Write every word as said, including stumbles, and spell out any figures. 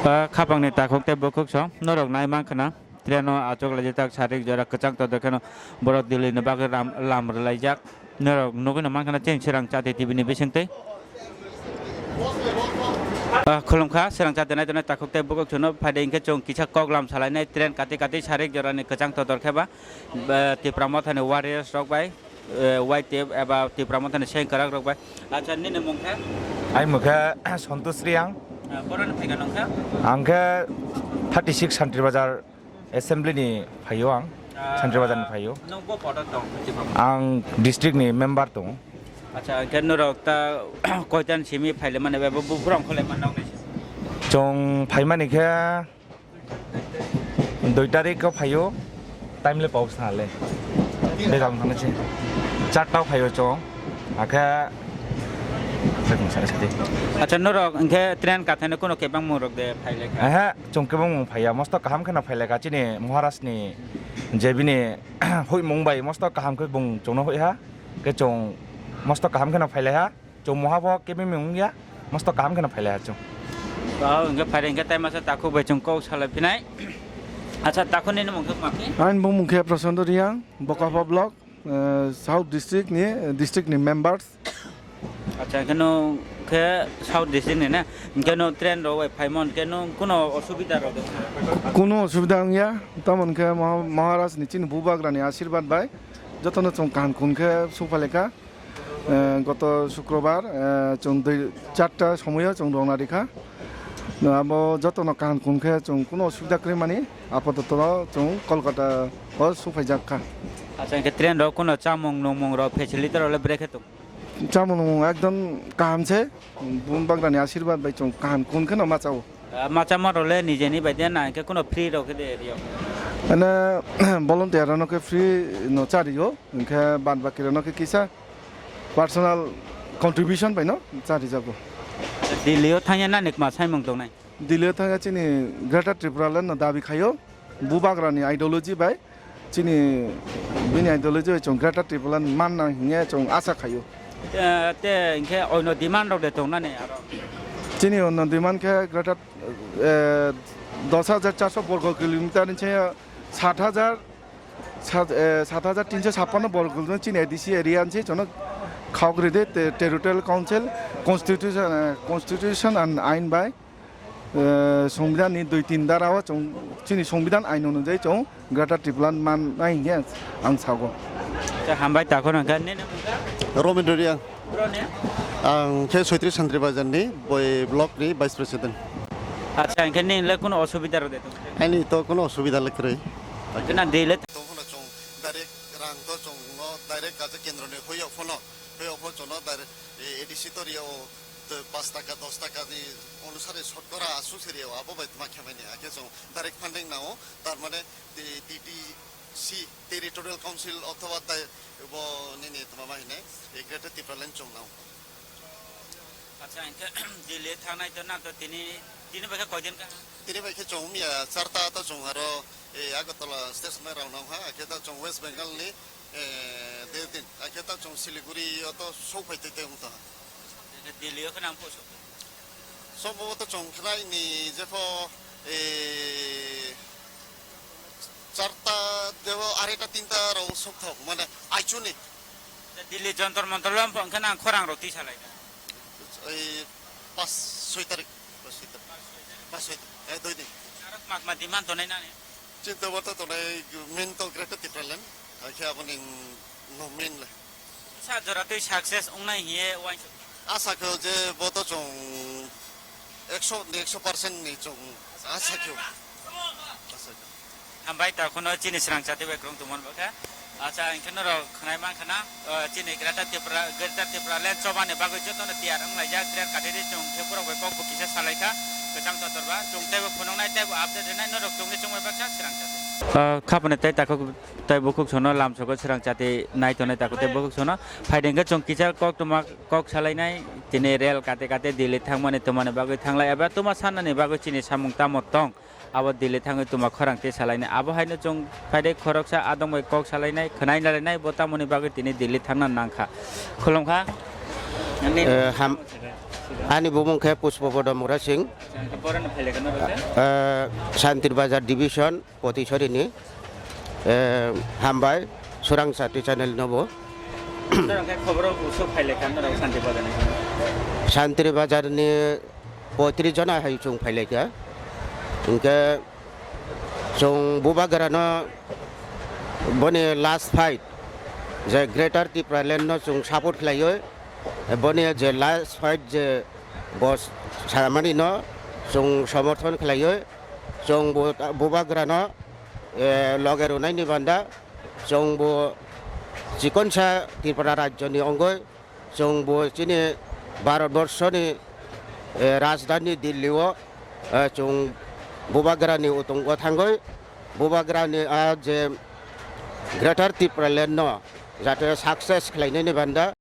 Ah, khapangni takhuk tei bukhuk song norok nai mankha na. Train o achuk laijak sarik jora kwchang todor kheno borok Delhi ni bagwi lam, lam rwlaijak. Norok nugwi no mankha na chini Srang Chati T V ni bisingtwi. Ah, khulumkha, Srang Chati nai tongnai takhuk tei bukhuk sono phaidi hinkhe chwng kisa kok lam salainai train kati kati sarik jorani kwchang todor khe ba, ba, Tipra Mothani warriors rok bai, eh, Y T F eba Tipra Mothani sengkrak rok bai. Acha, nini mung khe? Ai mung khe Santosh Reang. Ah, boroni phaikha nung khe? Ang khe thirty six Santri Bazar Assembly ni phaio ang, ah, Santri Bazar ni phaio. Nung bo kotor tong, Tipra Motha? Ang district ni member tong. Acha, khe norok ta koitan simi phaile mane, bo, bo, borok kholai man nang nai? Chwng phaimani khe dui tarik o phaio, time le pau sana le. Begal thana se. Charta o phaio chwng. Akhe, acha, norok hinkhe train kathaino kuno kebang mung rok de phaile kha? Aha, chwng kebang mung phaiya, mosto kaham kheno phaile kha chini Maharaj ni je bini hoimung bai mosto kaham khe bung chwngno hoiha, khe chwng mosto kaham kheno phailaiha. Chwng moha bo kebeng mung ya, mosto kaham kheno phailai achung. Tao hinkhe phaidi hinkhe tai masa takhuk bai chwng kok salai phinai. Acha, takhuk nini mung khe ma khe? Ani bumung khe Prashanto Reang, Bokapha block, eh, South district ni, eh, district ni members. Acha, hinkhe no khe South district ni na? Hinkhe no train rok bai phaimon hinkhe no kuno osubida rok? Kuno osubida wngya, tamon khe Maha-, Maharaj ni chini bubagra ni ashirbad bai jotono chwng kaham kun khe sukphailai kha. Eh, goto Shukrobar, eh, chwng dui, charta somoyo chwng rwna rikha. Abo jotono kaham kun khe chwng kuno osubida kwrwi mani, apatoto chwng Kolkata o sukphaijak kha. Acha, hinkhe train rok kuno chamung nungmung rok facility rok le brekhe tong? Chamung nungmung ekdom kaham se, bubagrani ashirbad bai chwng kaham kun kheno ma chao. Ah, ma chama rok le nijeni bai de na, hinkhe kuno free rok khe de rio? Ene volunteer rok no khe free no cha rio, hinkhe bad baki rok no khe kisa personal contribution bai no cha rijago. Delhi o thangya nani kma saimung tongnai? Delhi o thangya chini Greater Tripura Land no dabi khaio, bubagra ni ideology bai chini bini ideology bai chwng Greater Tripura Land manna hinkhe chwng acha khaio. Eh, te hinkhe oino demand rok de tongnani aro? Chini oino demand khe Greater, eh, dos hajar charso borgo kilometer ni se sat hajar, sat, eh, sat hajar tinso sappanno borgo kilometer chini A D C area ni se chwngno khawk ride te-, territorial council, constitution, eh, constitution and ain bai, eh, Songbidan ni dui tin dara o chwng chini Songbidan ain onujai chwng Greater Tripura Land mannai hinkhe ang sago. Te hambai takhuk nang kha, nini mung kha? Romendra Reang. Bro ne? Ang khe Soitri Santri Bazar ni Boi block ni vice president. Acha, hinkhe nini le kuno osubida rok de tong? Ani to kuno osubida le kwrwi. Kena de le? Tong phano chwng direct rang to chwng no direct kaisa kendro ni hoyok phano, hoyok phano chwng no direct, eh, A D C to rio, to pas taka, dos taka ni onusare sotkora aswk se rio, abo bai tma khe mani, hakhe chwng direct funding nao, tar mane T-, T T C, Territorial Council othoba tai bo nini tma ma hine, eh, Greater Tipraland chwng nao. Acha, hinkhe Delhi thangnai to na to tini, tini bai khe koi din kha? Tini bai khe chwng ya charta to chwng aro, eh, Agartala station bai rao nang ha, hakhe ta chwng West Bengal ni, eh, de din, hakhe ta chwng Siliguri o to sok phai tei tei wng tong ha. Delhi o khe nang poso? Sombhoboto chwng khnai ni jepho, eh, charta debo areta tinta rok sok thok mane aichuni. Delhi Jantar Mantar lampo hwnkhe nang khorang rok tisa lai da? Ei pas soi tarik, pas soi tarik, pas soi tarik, eh, doi din. Aro mak ma demand tonai nani? Chinta bata tonai main to Greater Tipraland, hakhe aboni no main le. Sa jora twi success wngnai hiye uansuk. Asa khe je bo to chwng ekso ni ekso percent ni chwng asa khe. Asa khe. Hambai ta kheno chini srang chati bai kwrwng tongmani bo khe. Acha, hinkhe norok khwnai mankha na, o, chini Greater Tripura, Greater Tripura Land chobani bagwi jotono tiyar wnglaijak, tiyar kati di chwng khe borok bai kok bo kisa salaikha, kwchang totor ba, chwng teibo phunuknai, teibo update rwnai, norok chwngni chwngbai baksa srang chati. O, khapani tei takhuk. Tei bukhuk sono lamsogo srang chati nai tongnai takhuk tei bukhuk sono. Phaidi hwnkhe chwng kisa koktwma kok salainai, chini rel kate kate Delhi thangmani twmani bagwi thanglai eba twma sanani bagwi chini samung tamo tong, abo Delhi thangwi twma khorang tei salainai. Abo haino chwng phaidi khoroksa adong bai kok salainai, khwnai nalainai, bo tamoni bagwi tini Delhi thangna nangkha. Khulumkha. Eh, ham-, Ani bumung khe Pushpabodha Murasing, Borano phailekha norok khe? Eh, Santir Bazar Division, Potisorini. Eh, hambai, Surang Sati channel nobo. Norok khe khoboro buso phailekha norok Santir Bazarni? Santir Bazarni poitris jona hai chwng phailaikha. Hinkhe chwng Bubagrano boni last fight je Greater Tipraland no chwng support khlaiwi, boni je last fight je bo samani no chwng somorthon khlaiwi, chwng bo Bubagrano, eh, loge rwnaini banda chwng bo chikonsa Tripura rajyoni ongwi chwng bo chini Bharatborsoni, eh, rajdhani Delhi-o, eh, chwng Bubagrani utungo thangwi Bubagrani a je Greater Tipraland no jate success khlainani banda